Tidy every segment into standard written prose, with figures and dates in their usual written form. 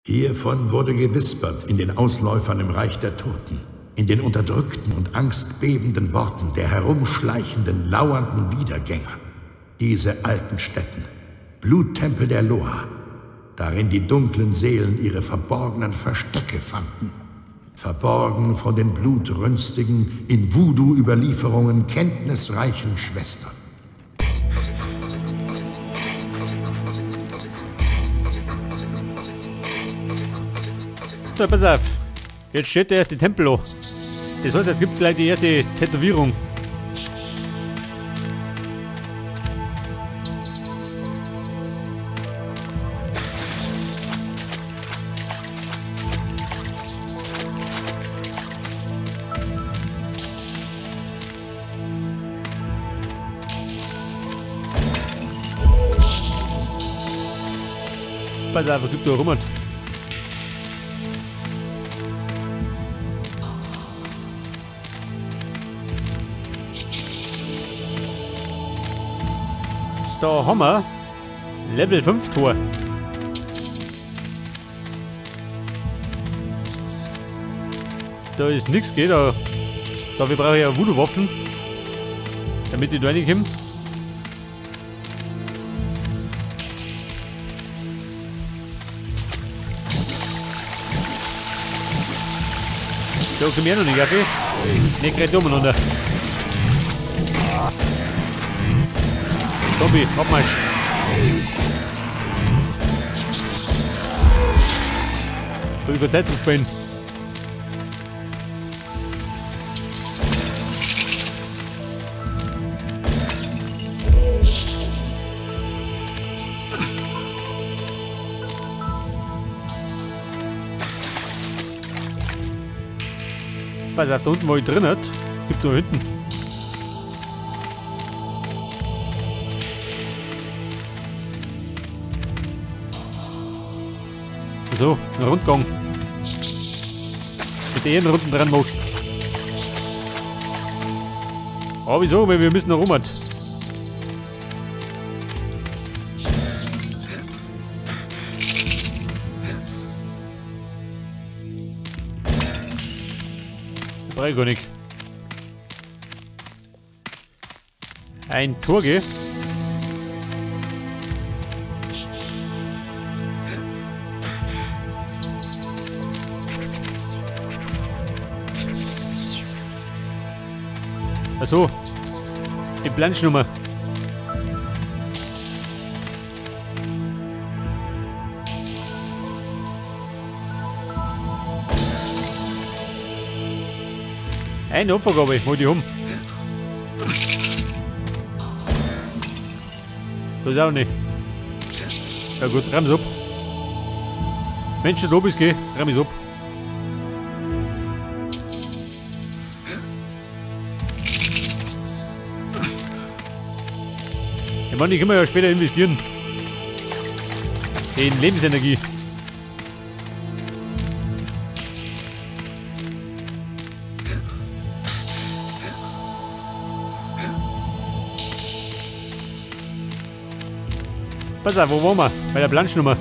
Hiervon wurde gewispert in den Ausläufern im Reich der Toten, in den unterdrückten und angstbebenden Worten der herumschleichenden, lauernden Wiedergänger. Diese alten Stätten, Bluttempel der Loa, darin die dunklen Seelen ihre verborgenen Verstecke fanden. Verborgen vor den blutrünstigen, in Voodoo-Überlieferungen kenntnisreichen Schwestern. So, pass auf. Jetzt steht der erste Tempel an. Das heißt, es gibt gleich die erste Tätowierung. Pass auf, es gibt da rum. Da haben wir Level 5 Tor. Da ist nichts, geht. Da wir brauchen ja Voodoo-Waffen, damit die da reinkommen. Da kommen wir noch nicht, okay? Nicht gerade umeinander. Zombie, Abmarsch. Hab ich keine Zeit zum Spielen. Pass auf, da unten, wo ich drin hat, gibt nur hinten. So, ein Rundgang. Mit der Runden dran machst. Aber wieso? Weil wir müssen noch rum. Brauche ich gar nicht. Ein Tor, gell? Achso, die Planschnummer. Eine Opfergabe, hol die um. Das ist auch nicht. Ja gut, ramm's ab. Wenn schon da bist, geh, ramm ich's ab. Ich meine, die können wir ja später investieren. In Lebensenergie. Pass auf, wo waren wir? Bei der Planschnummer.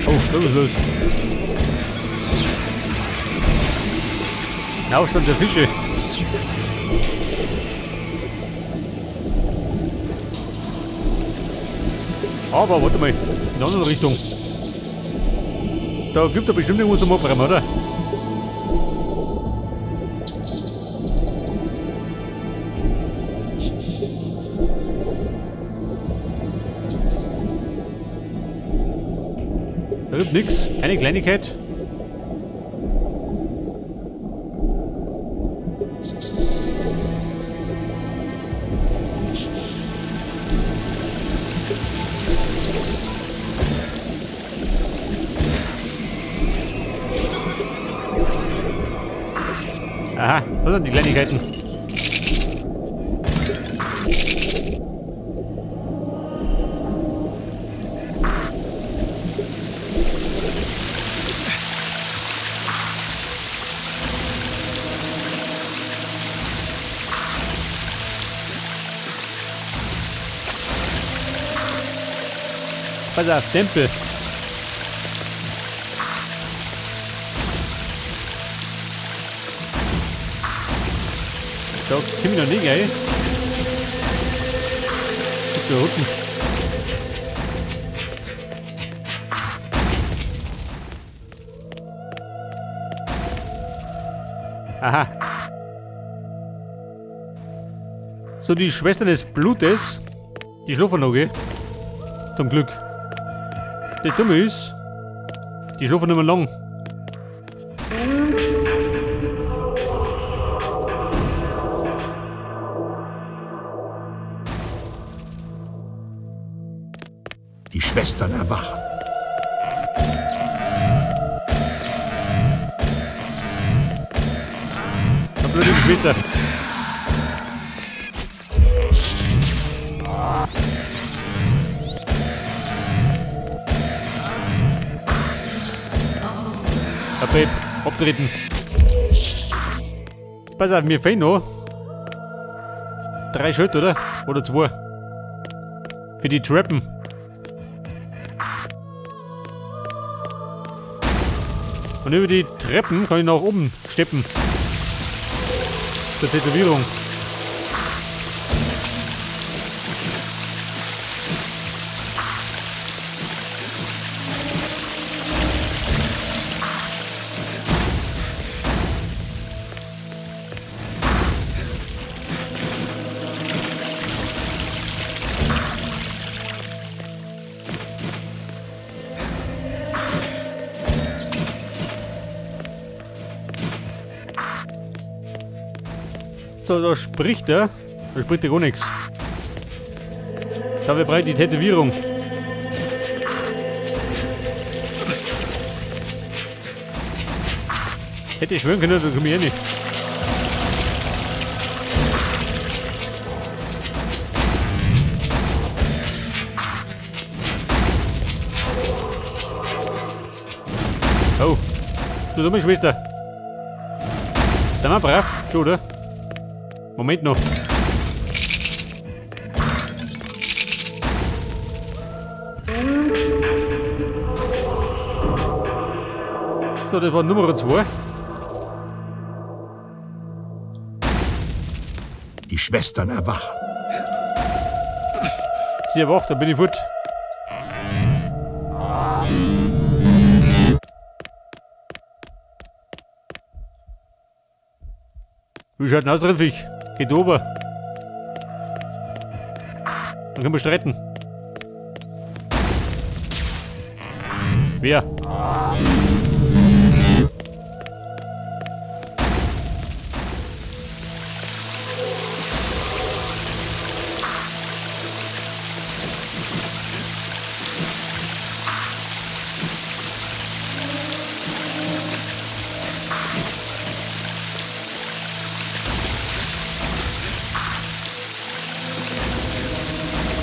Oh, los, los. Ein Aufstand der Fische. Aber warte mal, in eine andere Richtung. Da gibt es bestimmt irgendwo zum Abräumen, oder? Da gibt nichts, keine Kleinigkeit. Aha, das sind die Kleinigkeiten. Pass auf, Tempel. Da komm ich noch nicht rein. Da unten. Aha. So, die Schwestern des Blutes, die schlafen noch, gell? Zum Glück. Das Dumme ist, die schlafen nicht mehr lang. Die Schwestern erwachen. Da blöde Geschwister. Abtreten. Pass auf, mir fehlen noch 3 Schritte, oder? Oder 2. Für die Treppen. Und über die Treppen kann ich nach oben steppen. Zur Tätowierung. So, da spricht er. Da spricht er gar nichts. Da, wir brauchen die Tätowierung. Hätte ich schwören können, da komme ich eh nicht. Oh, du dumme Schwester. Sind wir brav? Schon, oder? Moment noch. So, das war Nummer 2. Die Schwestern erwachen. Sie erwacht, da bin ich fort. Wie schaut denn aus, Rindviech? Geht ober. Dann können wir streiten. Wer?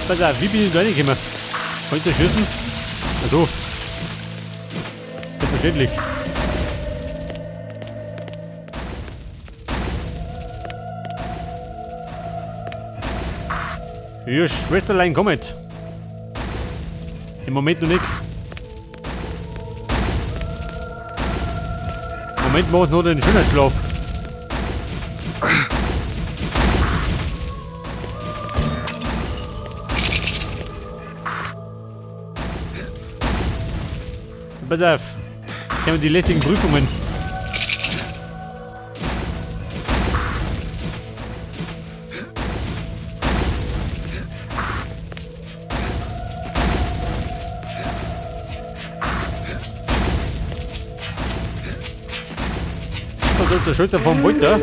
Pass auf, wie bin ich da reingekommen? Kann ich da schießen? Ach so. Selbstverständlich. Ja, Schwesterlein, kommet. Im Moment noch nicht. Im Moment mache ich noch den Schönheitsschlaf. Pass auf, ich habe die lästigen Prüfungen. Da ist der Schulter vom Walter.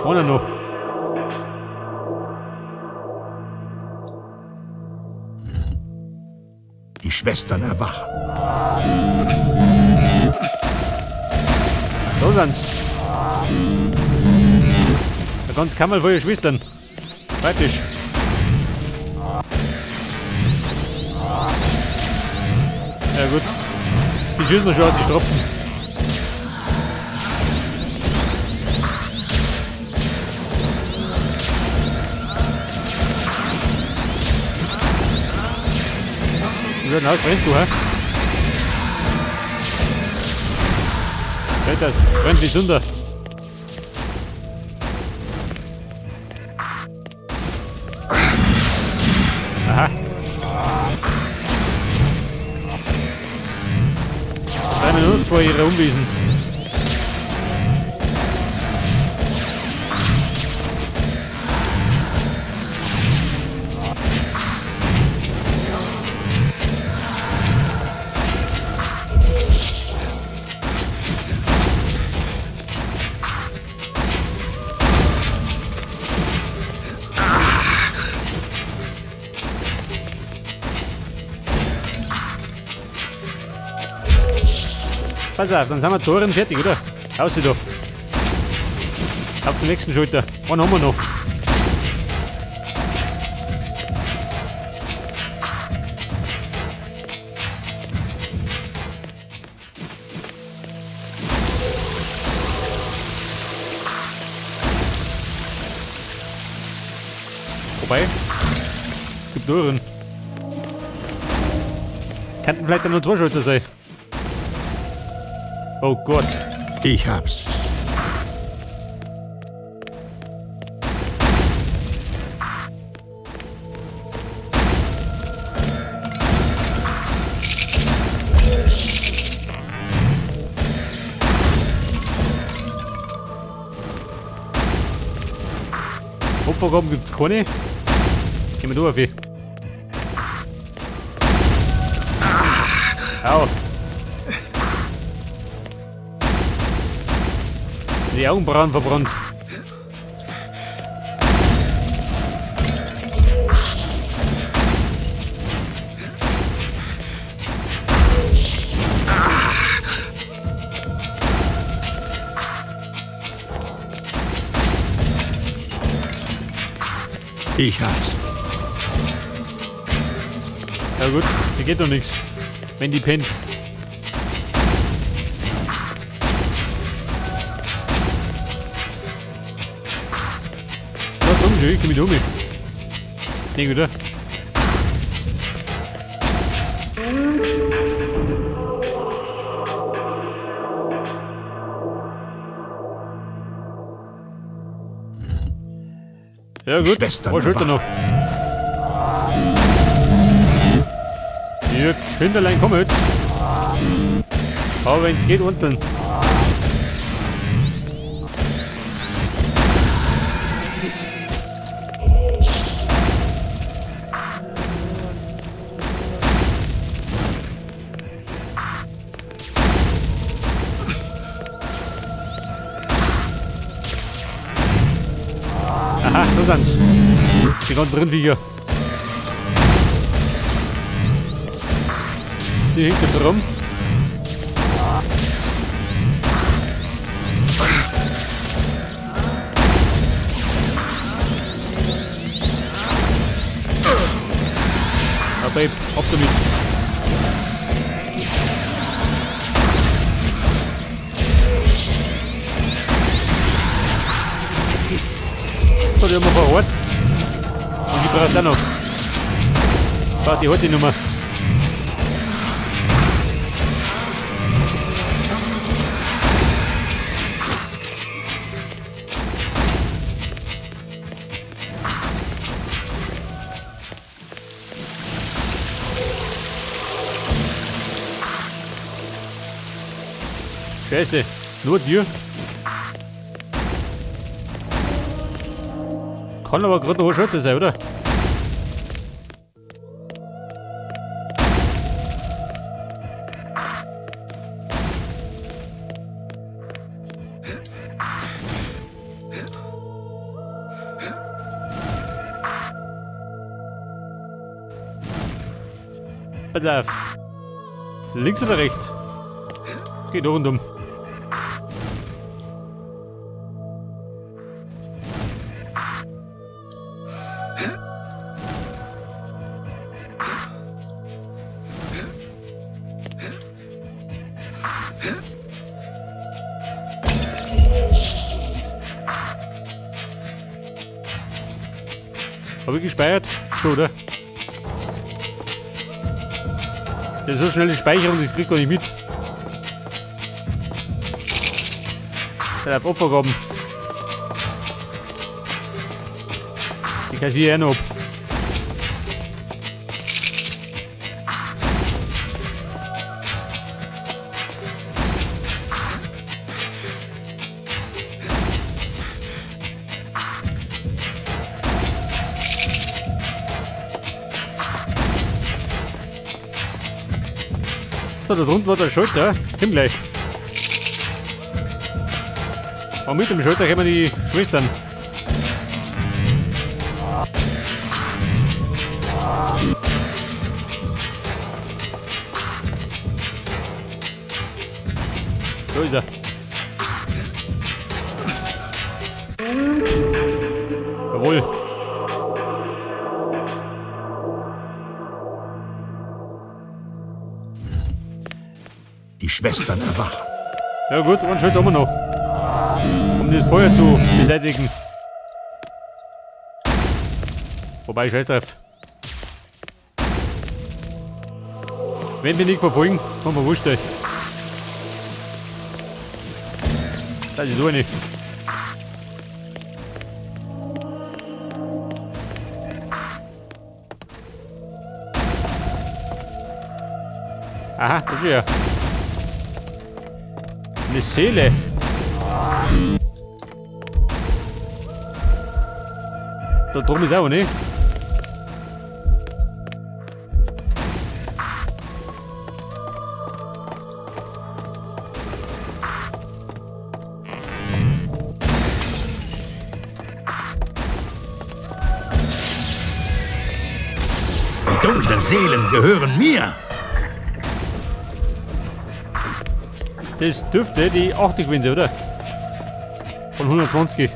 Einer noch. Die Schwestern erwachen. Da sind's. Da ganz Kammer voller Schwestern. Praktisch. Ja gut. Die schießen wir schon auf die Stropfen. Wie aus, brennst du, hä? Brennt das? Brennt wie Zunder. Aha. 3 Minuten vor ihrer Unwesen. Pass auf, dann sind wir Toren fertig, oder? Ausseh da. Auf der nächsten Schulter. Einen haben wir noch. Wobei, gibt Toren. Könnten vielleicht auch nur zwei Schulter sein. Oh Gott. Ich hab's. Opfergaben gibt's keine. Gehen wir durch, Au. Die Augenbrauen verbrannt. Ich hab's. Ja gut, hier geht doch nichts, wenn die pennt. Ich komm mit um. Nee, oder? Ja gut, was Schulter noch. Ihr Kinderlein, komm mit. Aber wenn's geht, unten. Aha, da sind's. Die ganzen Rindviecher. Die hängt jetzt rum. Ja, Babe, ab damit. So, die haben wir verhorzt. Und die braucht auch noch. Braucht die heute Nummer. Scheiße, nur dir. Kann aber gerade noch eine Schulter sein, oder? Pass auf. Links oder rechts? Geht rundum. Habe ich gespeichert? Schon, oder? Das ist so schnelle Speicherung, das kriegt gar nicht mit. Der hat Opfergaben. Ich kassiere eh noch ab. So, da drunten war der Schalter. Komm gleich. Aber mit dem Schalter kommen die Schwestern. Da ist er. Jawohl. Die Schwestern erwachen. Ja gut, einen Schritt haben wir noch. Um das Feuer zu beseitigen. Wobei, scheiß drauf. Wenn wir nicht verfolgen, haben wir wurscht. Das ist so eine. Aha, das ist ja. Eine Seele. Da drum ist auch, ne? Die dunklen Seelen gehören mir. Das dürfte die 80 gewesen sein, oder? Von 120.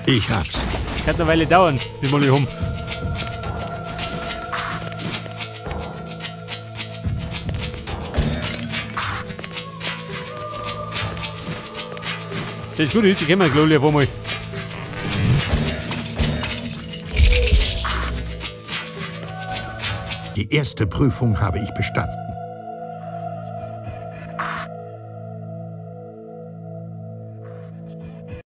Ich hab's. Kann eine Weile dauern, bis wir haben. Das ist gut, die kennen wir, glaube ich, auf einmal. Die erste Prüfung habe ich bestanden.